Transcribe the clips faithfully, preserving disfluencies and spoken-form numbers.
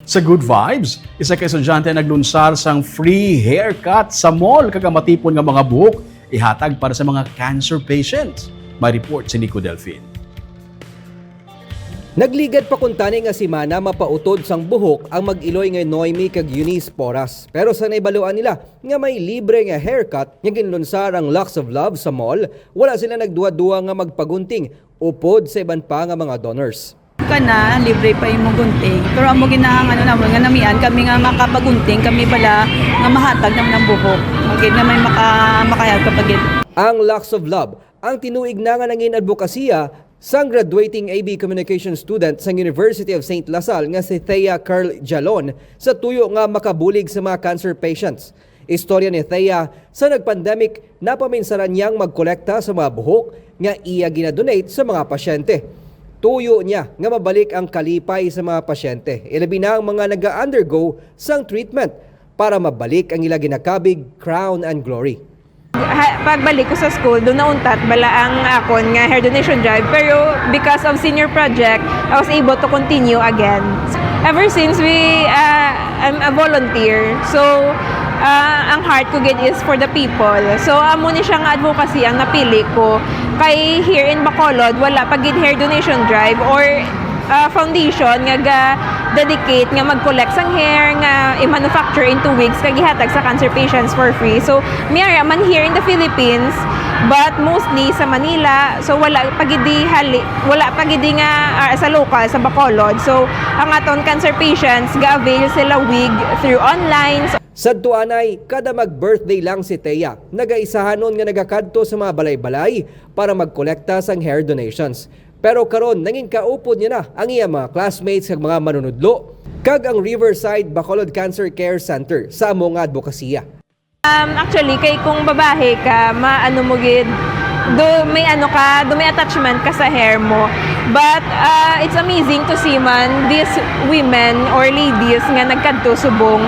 Sa Good Vibes, isa ka estudyante naglunsar sang free haircut sa mall kag ang matipon nga mga buhok ihatag para sa mga cancer patients. May report si Nico Delfin. Nagligad pa kuntani nga semana mapautod sang buhok ang mag-iloy nga Noemi kag Eunice Porras. Pero sa naibaluan nila nga may libre nga haircut nga ginlunsar ang Locks of Love sa mall, wala sila nagduwa-duwa nga magpagunting upod sa iban pa nga mga donors. Kana, libre pa imong gunting. Pero amo ginahang ano namon nga namian kami nga makapagunting kami bala nga mahatag naman ang buhok. Magid nga may maka makahelp ka pagid. Ang Locks of Love, ang tinuig na nga nangin adbokasiya sang graduating A B Communication student sang University of Saint La Salle nga si Thea Carl Jalon sa tuyo nga makabulig sa mga cancer patients. Istorya ni Thea, sa nag-pandemic, napaminsaran niyang magkolekta sa mga buhok nga iya ginadonate sa mga pasyente. Tuyo niya nga mabalik ang kalipay sa mga pasyente, ilabi na ang mga naga-undergo sang treatment para mabalik ang ila ginakabig crown and glory. Ha, pagbalik ko sa school, doon nauntat bala ang akon nga hair donation drive. Pero because of senior project, I was able to continue again. Ever since we, uh, I'm a volunteer, so uh, ang heart ko gid is for the people. So amo ni siya nga advocacy ang napili ko. Kay here in Bacolod, wala pa gid hair donation drive or uh, foundation nga ga dedicate nga mag-collect sang hair nga i-manufacture into wigs kag ihatag sa cancer patients for free. So, may ara man here in the Philippines, but mostly sa Manila. So, wala pa gid di hali, wala pa gid di nga ah, sa local sa Bacolod. So, ang aton cancer patients ga-avail sila wig through online. So, Sadto anay, kada mag-birthday lang si Thea, nagaisahanon nga nagakadto sa mga balay-balay para magkolekta sang hair donations. Pero karon, nangin kaupod niya na ang iya mga classmates kag mga manunudlo, kag ang Riverside Bacolod Cancer Care Center sa amo nga adbokasiya. Um, actually, kay kung babae ka, maano mo gid, do may ano ka, do may attachment ka sa hair mo. But uh, it's amazing to see man these women or ladies nga nagkadto subong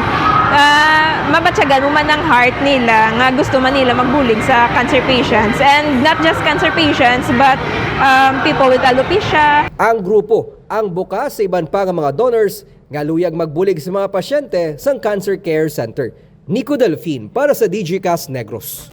uh, mabatyagan mo man ang heart nila nga gusto man nila magbulig sa cancer patients, and not just cancer patients but um, people with alopecia. Ang grupo ang bukas sa iban pa nga mga donors nga luyag magbulig sa mga pasyente sang Cancer Care Center. Nico Delfin para sa Digicast Negros.